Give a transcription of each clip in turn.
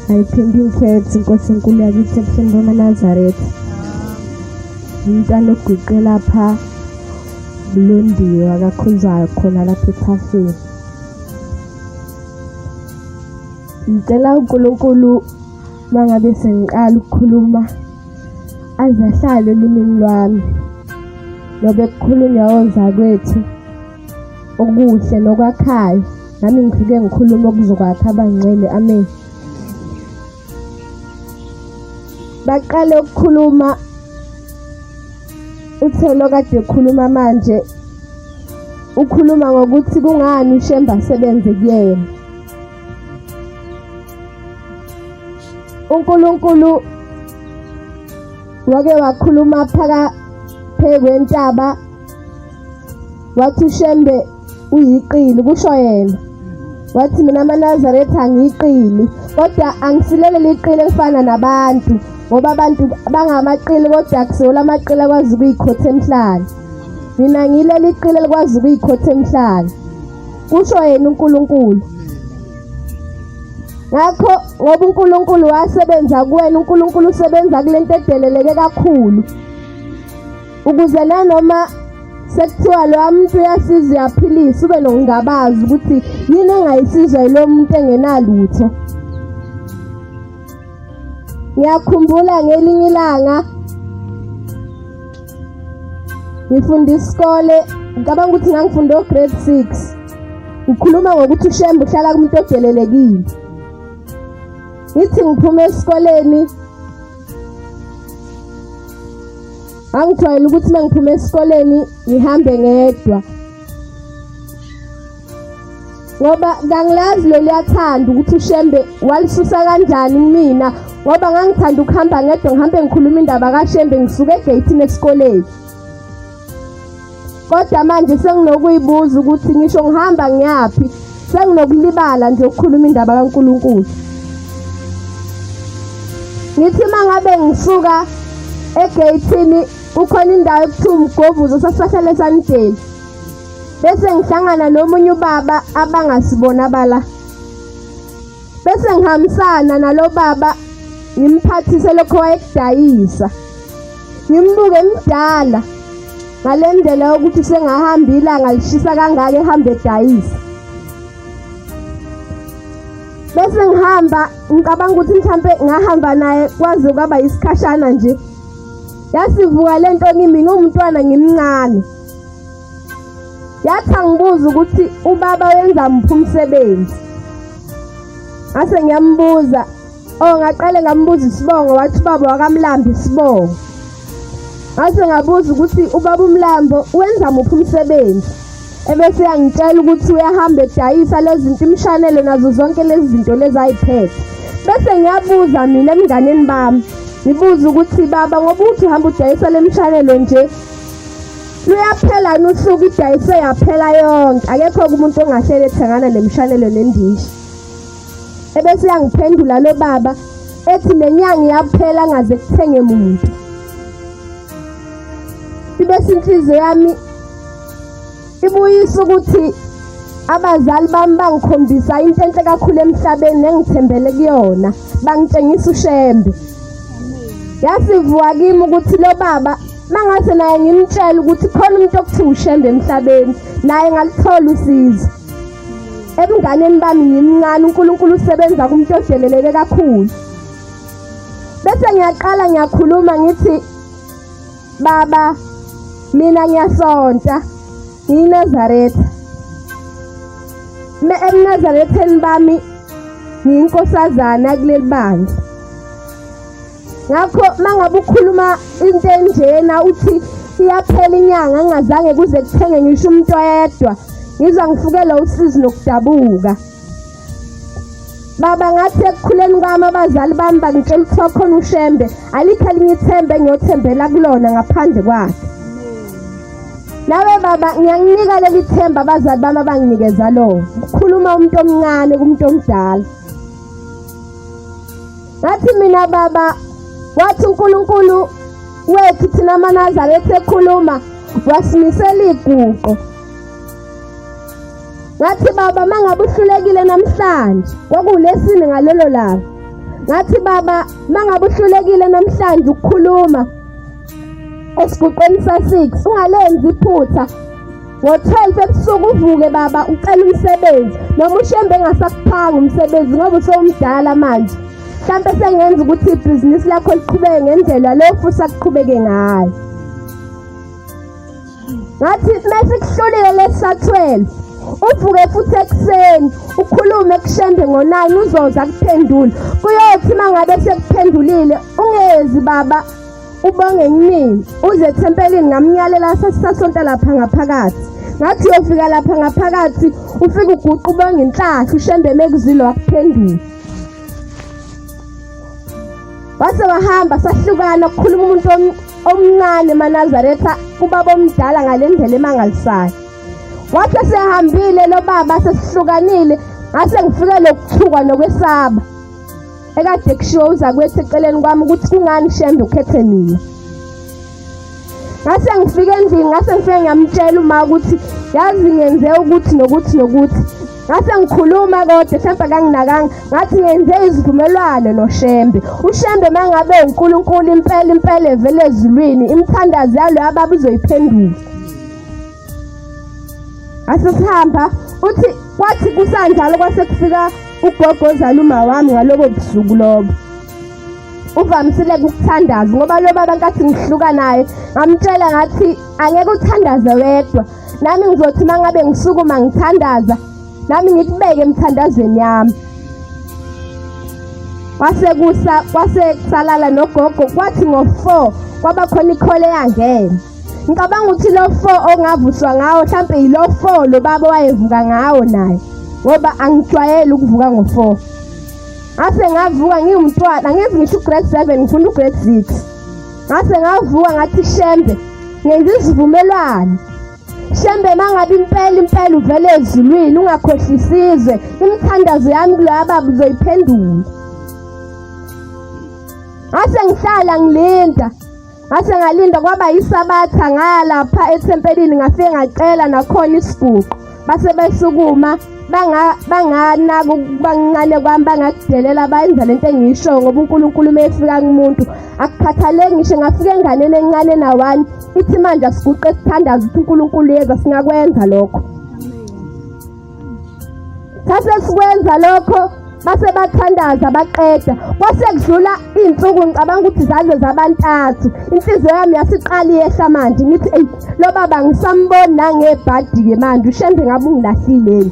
Ayiphinde ingikhethe inkosi enkulu yakithi ebuhleni bamaNazaretha. Umntwana oguqe lapha uLondiwe wakaKhuzwayo khona lapha ethafeni. Ngicela uNkulunkulu uma ngabe sengiqala ukukhuluma aze ahlale olimini lwami nobe kukhulunywa ozakwethu okuhle nokwakhayo nami ngifike ngikhuluma okuzokwakha abangcwele amen. Baqale ukukhuluma uThelo kade ekhuluma manje ukhuluma ngokuthi kungani uShembe asebenze kuyena. uNkulunkulu wake wakhuluma phaka phekwentaba wathi uShembe uyiqili kusho yena wathi mina amaNazaretha angiyiqili kodwa angisilele liqili elifana nabantu ngoba abantu bangamaqili kodwa akusiwo lamaqili akwazi ukuyikhotha emhlane mina ngileli qili elikwazi ukuyikhotha emhlane kusho yena uNkulunkulu. Ngakho ngoba uNkulunkulu wasebenza kuwena, uNkulunkulu usebenza kulento edeleleke kakhulu ukuze nanoma sekuthiwa lo muntu uyasiza uyaphilisa ube nokungabaza ukuthi yini engayisizwa yilo muntu engenalutho. Ngiyakhumbula ngelinye ilanga ngifunda isikole, ngicabanga ukuthi ngangifunda o-grade 6. Ngikhuluma ngokuthi uShembe uhlala kumuntu odelelekile. Ngithi ngiphuma esikoleni angijwayele ukuthi uma ngiphuma esikoleni ngihambe ngedwa ngoba kangilazi leliyathanda ukuthi uShembe walisusa kanjani kumina ngoba ngangithanda ukuhamba ngedwa ngihambe ngikhuluma indaba kaShembe ngisuke egeyithini esikoleni. Kodwa manje senginokuyibuza ukuthi ngisho ngihamba ngiyaphi senginokulibala nje ukukhuluma indaba kaNkulunkulu. Ngithi uma ngabe ngisuka egeyithini kukhona indawo ekuthiwa umgovuzo sasisahlala eSanideli. Bese ngihlangana nomunye ubaba abangasibona bala. Bese ngihambisana nalo baba ngimphathise lokho wayekudayisa. Ngimbuke emdala ngale ndlela yokuthi sengahamba ilanga lishisa kangaka ehamba edayisa. Bese ngihamba ngicabanga ukuthi mhlampe ngahamba naye kwaze kwaba yisikhashana nje. Yasivuka le nto kimi ngiwumntwana ngimncane. Yathi angibuza ukuthi ubaba wenza muphi umsebenzi. Ngase ngiyambuza, oh ngaqale ngambuza isibongo wathi ubaba wakaMlambo isibongo. Ngase ngabuza ukuthi ubaba uMlambo wenza muphi umsebenzi. Ebese yangitshela ukuthi uyahamba edayisa lezi zinto imshanelo nazo zonke lezi zinto lezi ayiphethe. Bese ngiyabuza mina emnganeni bami, ngibuza ukuthi baba ngoba uthi uhamba udayisa le mshanelo nje Luyaphela usuku idayise yaphela yonke akekho umuntu ongahlele ethengana nemshanelo nendishi. Ebese yangiphendula lo baba ethi nenyanga iyaphela ngaze kuthenge muntu. Ibese inhliziyo yami ibuyisa ukuthi abazali bami bangikhombisa into enhle kakhulu emhlabeni nengithembele kuyona bangitshengisa uShembe. Yasivuka kimi ukuthi lo baba mangase naye ngimtshele ukuthi khona umuntu okuthiwa uShembe emhlabeni naye ngalithola usizo. Ebunganeni bami ngimncane uNkulunkulu usebenza kumuntu odeleleke kakhulu. Bese ngiyaqala ngiyakhuluma ngithi baba mina ngiyasonta ngiyiNazaretha. EbuNazaretheni bami ngiyinkosazana kuleli bandla. Ngakho mangabe ukhuluma into enjena uthi iyaphela inyanga ngingazange kuze kuthenge ngisho umuntu oyedwa ngizwa ngifukelwa usizi nokudabuka. Baba ngathi ekukhuleni kwami abazali bami bangitshela ukuthi khona uShembe alikho elinye ithemba engiyothembela kulona ngaphandle kwakhe. Nawe baba ngiyakunika leli themba abazali bami abanginikeza lona. Kukhuluma umuntu omncane kumuntu omdala. Ngathi mina baba wathi uNkulunkulu wethu thina amaNazaretha ekhuluma wasimisela iguqo. Ngathi baba mangabe uhlulekile namhlanje kwakulesine ngalelo langa. Ngathi baba, mangabe uhlulekile namhlanje ukukhuluma esiguqweni sa-6, ungalenzi iphutha. Ngo-12 ebusuku uvuke baba ucela umsebenzi, noma uShembe engasakuphanga umsebenzi ngoba usewumdala manje. Mhlampe sengenza ukuthi ibhizinisi lakho liqhubeke ngendlela lo futhi akuqhubeke ngayo. Ngathi mesikuhlulile lesi 12 uvuke futhi ekuseni ukhulume kuShembe ngo-9 uzoza kuphendula. Kuyothi mangabe sekuphendulile ungezi baba ubonge kumina uze ethempelini ngamnyalela sasisasonta lapha ngaphakathi. Ngathi uyofika lapha ngaphakathi ufike uguqa ubonge inhlahla uShembe mekuzilo wakuphendula. Wase wahamba sahlukana kukhuluma umuntu omncane emaNazaretha kubaba omdala ngale ndlela emangalisayo. Wathi esehambile lo baba sesihlukanile ngase ngifike lokuthukwa nokwesaba. Ekade kushiwo uzakwethu eceleni kwami ukuthi kungani Shembe ukhethe mina. Ngase ngifike endlini ngase ngifike ngiyamtshela uma ukuthi yazi ngenze ukuthi nokuthi nokuthi. Ngase ngikhuluma kodwa mhlawumbe akanginakanga ngathi ngenze izivumelwano noShembe. UShembe mangabe uNkulunkulu impela impela evele ezulwini imithandazo yaloya baba uzoyiphendula. Asesihamba uthi kwathi kusanjalo kwase kufika ugogo ozala uma wami ngalobo busuku lobo. Uvamisile ukuthandaza ngoba lo baba nkathi ngihluka naye ngamtshela ngathi angeke uthandaze wedwa nami ngizothi uma ngabe ngisukuma ngithandaza nami ngikubeke emthandazweni yami. Kwase kusa kwase kusalala nogogo kwathi ngo-4 kwaba khona ikhole eyangena. Ngicabanga ukuthi lo 4 ongavuswa ngawo mhlampe yilo 4 lo baba wayevuka ngawo naye ngoba angijwayele ukuvuka ngo-4. Ngase ngavuka ngiwumntwana angizi ngisho ugrade 7 ngifunda ugrade 6. Ngase ngavuka ngathi Shembe ngenza isivumelwano. Shembe mangabe impela impela uvele ezulwini ungakhohlisizwe imithandazo yami kuloya baba uzoyiphendula. Ngase ngihlala ngilinda ngase ngalinda kwaba yisabatha ngaya lapha ethempelini ngafike ngacela nakhona isiguqo base besukuma banganaka ukuba ngincane kwami bangakudelela bayenza lento engiyishoyo ngoba uNkulunkulu uma efika kumuntu akukhathaleki ngisho ngafika enganeni encane na-one ithi manje asiguqe sithandaze ukuthi uNkulunkulu yeza singakwenza lokho. Sase sikwenza lokho base bathandaza baqeda kwase kudlula iy'nsuku ngicabanga ukuthi zaze zabantathu inhliziyo yami yasiqala iyehla manje ngithi eyi lo baba ngisamboni nangebhadi-ke manje uShembe ngabe ungilahlileni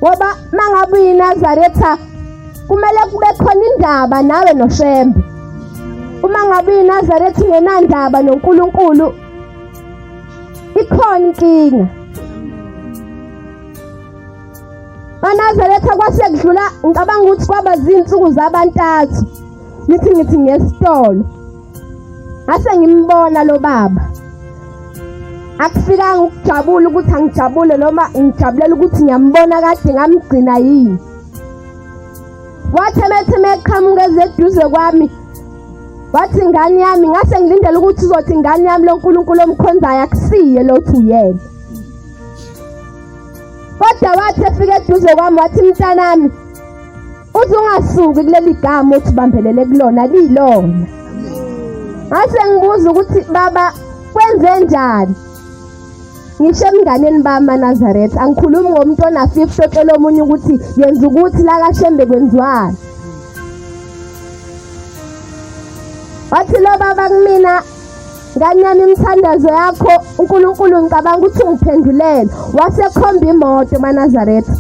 ngoba mangabe uyiNazaretha kumele kube khona indaba nawe noShembe. Uma ngabe uyiNazaretha ungenandaba noNkulunkulu ikhona inkinga. MaNazaretha kwase kudlula ngicabanga ukuthi kwaba zinsuku zabantathu ngithi ngithi ngesitolo ngase ngimbona lo baba akufikanga ukujabula ukuthi angijabule noma ngijabulela ukuthi ngiyambona kade ngamgcina yini wathi emethi meqhamuka ezeduze kwami wathi ingane yami ngase ngilindele ukuthi uzothi ingane yami lo nkulunkulu omkhonzayo akusiye lo uthi uyena kodwa wathi efika eduze kwami wathi mntanami uthi ungasuki kuleli gama othi bambelele kulona liyilona. Ngase ngibuza ukuthi baba kwenze njani? Ngisho emnganeni bami maNazaretha angikhulumi ngomuntu ona-50 otshela omunye ukuthi yenza ukuthi la kaShembe kwenziwani. Wathi lo baba kumina ngane yami imithandazo yakho uNkulunkulu ngicabanga ukuthi ungiphendulele. Wasekhomba imoto maNazaretha.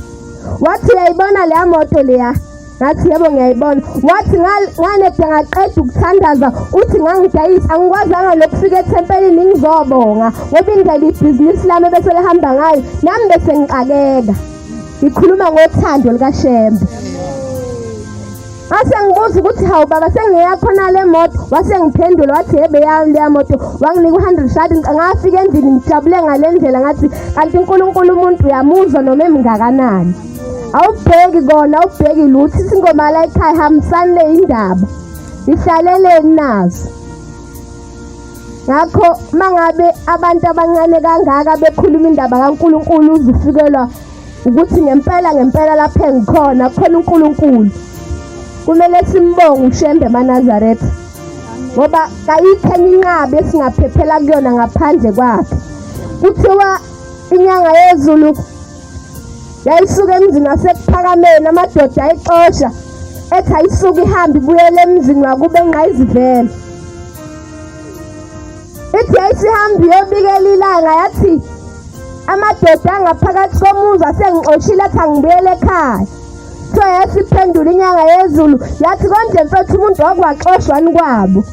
Wathi uyayibona leya moto leya? Ngathi yebo ngiyayibona. Wathi nganede ngaqeda ukuthandaza uthi ngangidayisa angikwazanga nokufika ethempelini ngizobonga ngoba indlela ibhizinisi lami ebese lihamba ngayo nami bese ngixakeka. Ngikhuluma ngothando likaShembe. Ngase ngibuza ukuthi hawu baba sengiyakho na le moto wase ngiphendula wathi yebe yami leya moto wanginika u-100 rand ngafika endlini ngijabule ngale ndlela ngathi kanti uNkulunkulu umuntu uyamuzwa noma emngakanani awubheki kona awubheki lutho isingoma la ekhaya hambisani le indaba ihlaleleni nazo ngakho mangabe abantu abancane kangaka bekhuluma indaba kaNkulunkulu uzufikelwa ukuthi ngempela ngempela lapha engikhona khona uNkulunkulu. Kumele simbonge uShembe emaNazaretha ngoba kayikho enye inqaba esingaphephela kuyona ngaphandle kwakhe. Kuthiwa inyanga yezulu yayisuka emzini waseKuphakameni, amadoda ayixosha ethi ayisuke ihambe ibuyele emzini wakubo eNgqayizivele. Ithi yayisihambe iyobikela ilanga yathi amadoda angaphakathi komuzi asengixoshile athi angibuyele ekhaya. Kuthiwa yasiphendula inyanga yezulu yathi konje mfethu umuntu wakwaxoshwani kwabo.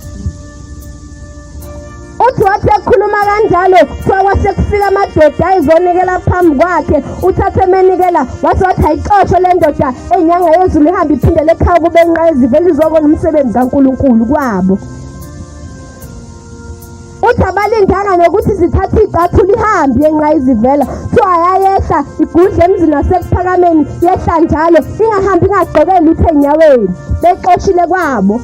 Uthi wathi ekhuluma kanjalo kuthiwa kwase kufika amadoda ayizonikela phambi kwakhe uthathe emenikela wathi wathi ayixoshwe le ndoda eyinyanga yezulu ihambe iphindele ekhaya kube enqayizivele izobona umsebenzi kaNkulunkulu kwabo. Uthi abalindanga nokuthi zithathe iy'cathulo ihambe yenqayizivela kuthiwa yayehla igudle emzini waseKuphakameni yehla njalo ingahambi ingagqoke lutho ey'nyaweni bexoshile kwabo.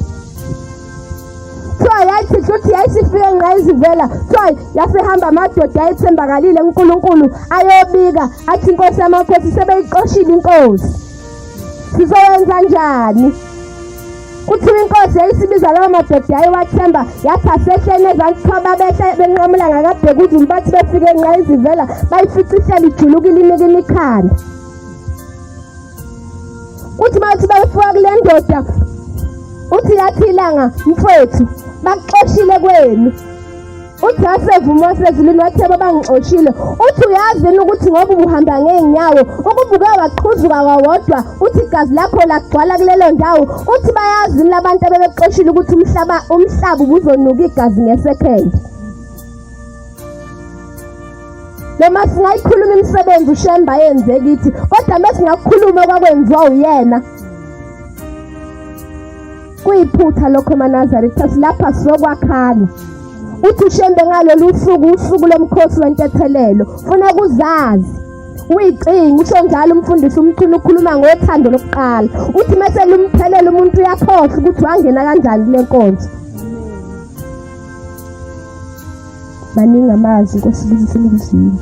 Kuthiwa yayithi futhi yayisifike enqayizivela kuthiwa yasihamba amadoda ayethembakalile kuNkulunkulu ayobika athi inkosi yamakhosi sebeyixoshile inkosi sizowenza njani. Kuthiwa inkosi yayisibiza lawo madoda yayiwathemba yathi asehleni ezansi kuthiwa babehle benqamula ngakabhekuzulu bathi befike enqayizivela bayifica ihleli ijulukile inika imikhanda. Uthi bathi bayifika kule ndoda uthi yathi ilanga mfowethu bakuxoshile kwenu. Uthi asevuma wasezulwini wathi yebo bangixoshile. Uthi uyazi yini ukuthi ngoba ubuhamba ngey'nyawo ukubuke waqhuzuka wawodwa uthi igazi lakho lagcwala kulelo ndawo. Uthi bayazi yini labantu abebexoshile ukuthi umhlaba umhlaba ubuzonuka igazi ngesekhende. Noma singayikhuluma imisebenzi uShembe ayenze kithi kodwa mesingakukhuluma okwakwenziwa uyena Kuyiphutha lokho emaNazaretha silapha sizokwakhana. Uthi uShembe ngalolu suku usuku lomkhosi wentethelelo funa kuzazi uyicinga usho njalo umfundisi uMchunu ukhuluma ngothando lokuqala uthi mese lumphelela umuntu uyakhohlwa ukuthi wangena kanjani kule nkonzo. Maningi amazwi Nkosi ibusise iningizimu.